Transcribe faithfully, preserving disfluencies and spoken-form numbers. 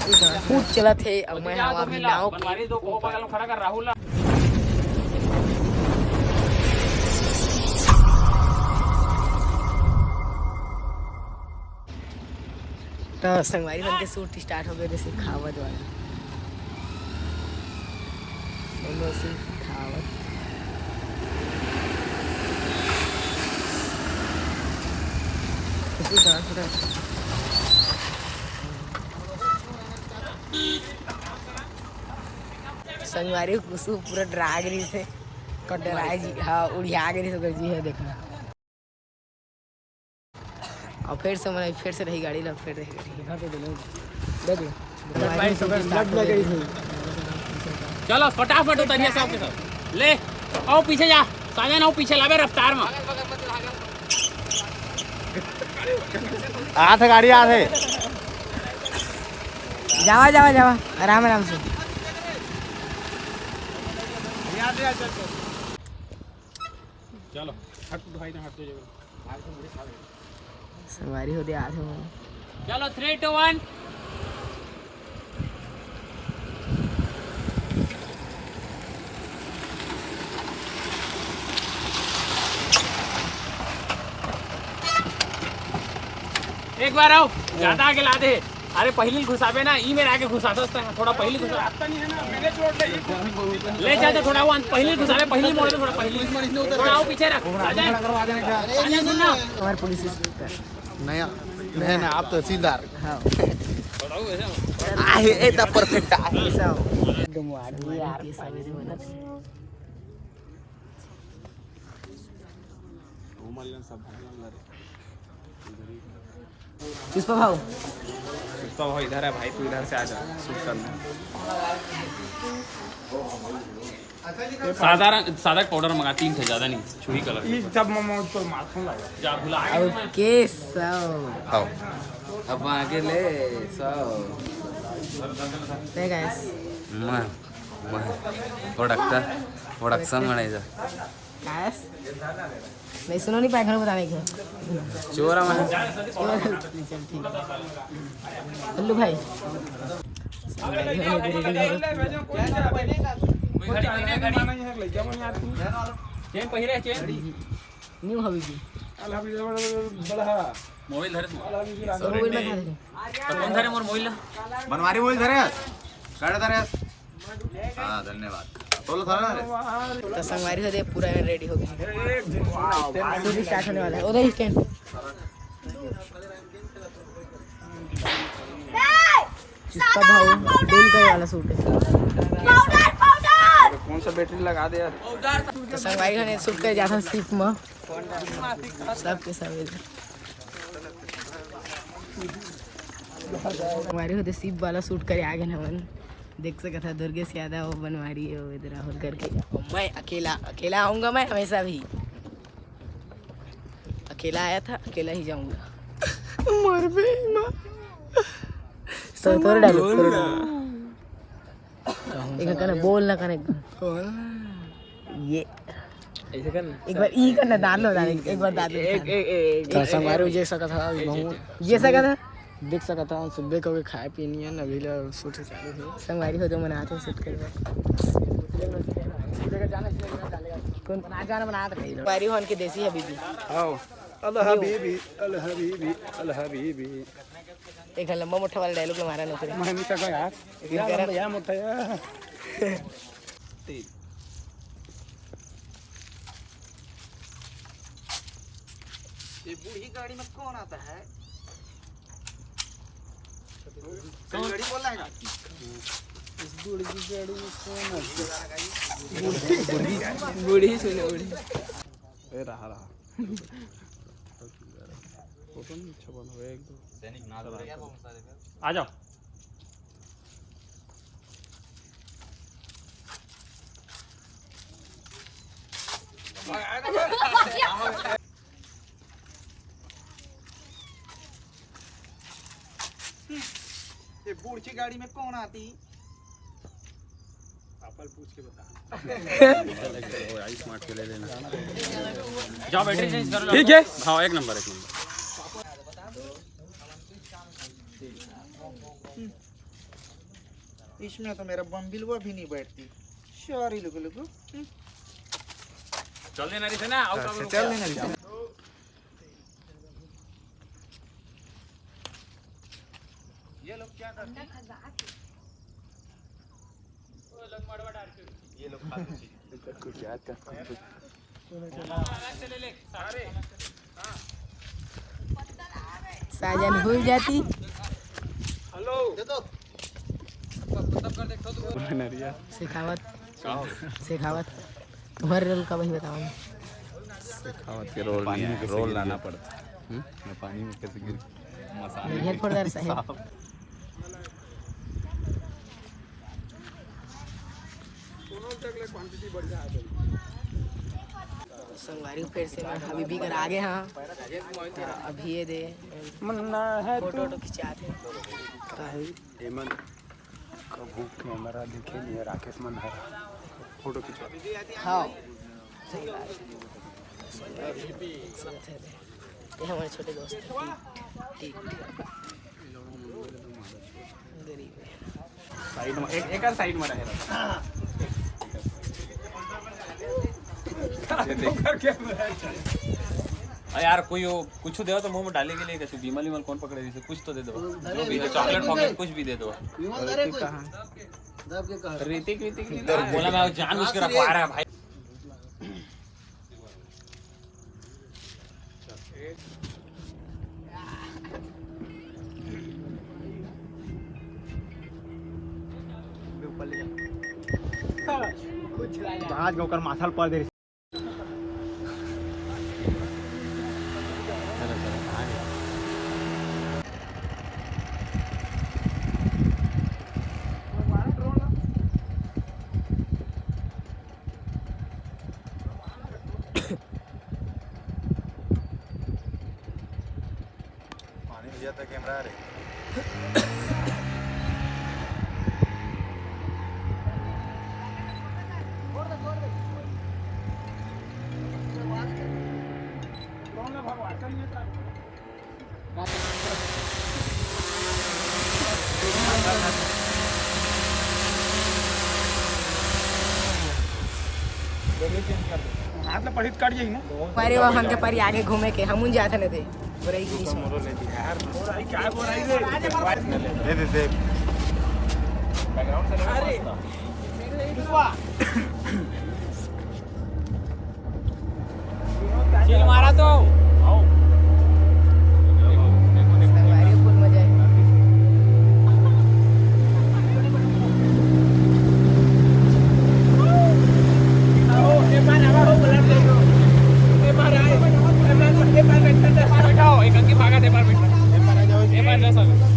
खूब चलत हे। अब मैं हवा भी नाव के बनवारी दो, को बगल में खड़ा कर राहुल ला। तो संगवारी मन के शूट स्टार्ट हो गए, जैसे खावत वाला। दोनों से खावत। संगवारी कुसुम पूरा डरा गे रहिस हे। डरा जी, हाँ, उड़िया गे रहिस ओकर जी हे, देखना। और फिर से, मतलब, फिर से रही गाड़ी ला, फिर रही गाड़ी। दे दे। चलो, फटाफट उतरिए सब के सब। ले, आओ पीछे जा, साजन, आओ पीछे, लाबे रफ्तार में। आथे गाड़ी, आथे। जावा, जावा, जावा, आराम, आराम से। चलो, हट भाई ना, हट जाओ। संगवारी हो दे, आथे हो। चलो, थ्री, टू, वन। एक बार आओ, ज्यादा आगे ला दे। अरे, पहिली घुसाबे ना, ई मेर आके घुसाथस त, थोड़ा पहिली घुसा। ले जा, जा, थोड़ा वो अंत, पहिली घुसाबे, पहिली मोड़ दे, थोड़ा पहिली। थोड़ा आओ पीछे रख, आ जाए। अरे, सुन ना। हमारे पुलिस इंस्पेक्टर। नया, नया, नया, आप तहसीलदार। हाँ। आहे, एकदम परफेक्ट आहे। ऐसा हो। एकदम वार्ड में यार। पुष्पा भाऊ। पुष्पा भाऊ इधर है भाई, तू इधर से आ जा, शूट करना। साधारण, सादा पाउडर मंगा, तीन ठे, ज्यादा नहीं, छुही कलर। ई सब म-, म-, तो माथों लगा। जा, भुला गया मैं। ओके, so। हाँ। अब आगे ले, so। Hey guys। मैं, मैं, प्रोडक्ट, प्रोडक्शन मैनेजर। Guys। नहीं, सुनो नहीं पाए, घर बताने के। चोर है मैं। चल, ठीक। हेलो भाई। चेन पहिरे, चेन। न्यू हबीबी। मोबाइल धरे तू। मोबाइल में धरे। तो कौन धरे मोर मोबाइल ला? बनवारी मोबाइल धरे। काढ़े धरे। हाँ, धन्यवाद। तोला थारा रे। तो संगवारी हो दे, पूरा रेडी हो गया। शूट स्टार्ट होने वाला है। उधर स्टैंड। पुष्पा भाऊ डील करे वाला शूट है। Powder, powder. कौन सा बैटरी लगा दे यार? तो संगवारी हो ने शूट करे जाता सिर्फ म। सबके सब इधर। संगवारी हो दे सिर्फ वाला शूट करे आ गए हमन। देख सकत हा दुर्गेश यादव, बनवारी है, वो इधर राहुल करके। और मैं अकेला, अकेला आऊंगा मैं हमेशा भी। अकेला आया था, अकेला ही जाऊंगा। मर बे माँ। तो तोड़ डालो, तोड़ डालो। एक करना, बोल ना करना। ये ऐसे करना। एक बार ई करना, दांत लो, दांत, एक बार दांत लो। एक, एक, एक, तो संगवारी हो देख सकत हा, अभी बहुत ये सकत हा। देख सकत हा, सुबह को खाए पीनी है ना, अभी ले शूट चालू है। संगवारी हो तो मनाते शूट करवा। कौन बना जाना, बना तो नहीं। संगवारी हो उनके देसी हबीबी। आओ। अल हबीबी, अल हबीबी, अल हबीबी। एक लंबा मोटा वाला डायलॉग मारा ना तेरे। मैं नहीं सकता यार। एक यार, करा। लंबा यार, मोटा यार। ये बूढ़ी गाड़ी में कौन आता है? गाड़ी बोल रहा है ना? इस बूढ़ी गाड़ी में कौन आता है? बूढ़ी, बूढ़ी सुनो, बूढ़ी। ए, रहा, रहा। फोटो नहीं अच्छा बना हुआ है, एक दो। आ जाओ। ये बूढ़ की गाड़ी में कौन आती? पापा पूछ के बता। आई स्मार्ट के ले लेना। जाओ, बैटरी चेंज कर लो। ठीक है। हाँ, एक नंबर, एक नंबर। इसमें तो मेरा बम्बिलवा भी नहीं बैठती। सॉरी लुगु लुगु। हम्म। चल देना रही से ना, आउट, अच्छा, आउट, चल आउट। देना रही से। ये लोग क्या करते हैं? वो लोग मड़वा डाल के। ये लोग खाते हैं। कुछ याद कर। साजन भूल जाती। हेलो। शेखावत। शेखावत। तुम्हारे रोल का वही बताओ। शेखावत के रोल नहीं है, रोल लाना पड़ता। हम्म? मैं पानी में कैसे गिर, मसाले बढ़िया में। फोड़दार साहब। संगवारी, फिर से मैं हबीबी कर आगे हाँ। तो अभी ये दे मन्ना है फोटो वोटो खिंचाते हैं। एमन कभू कैमरा देखे नहीं है, राकेश मन हर फोटो खिंचवा। हाँ, सही बात है। ये हमारे छोटे दोस्त हैं, टीट, टीट। गरीब है। साइड में, एक, एक और साइड में रहे। अरे यार, कोई वो कुछ दे तो मुंह में डाले के लिए, कैसे विमल विमल कौन पकड़े, जैसे कुछ तो दे दो, जो भी दे, चॉकलेट फॉकलेट कुछ भी दे दो। विमल दे रे कोई। दब के कह। ऋतिक, ऋतिक नहीं दे। बोला, मैं जान बुझ के रखवा रहा है भाई। आज ओकर माथा ल पर दे। पानी भैया तक कैमरा रे। हाथ में पढ़ी तो काट जाई ना। अरे, वो हमके परी आगे घूमे के, हम उन जाते नहीं दे। बुराई की नहीं। दे दे दे। बैकग्राउंड से लगा। अरे। चिल मारा तो। संगवारी, फुल मजा आए। बैठाओ, एक अंकी भागा दे, बार बैठा। एक बार जा सब।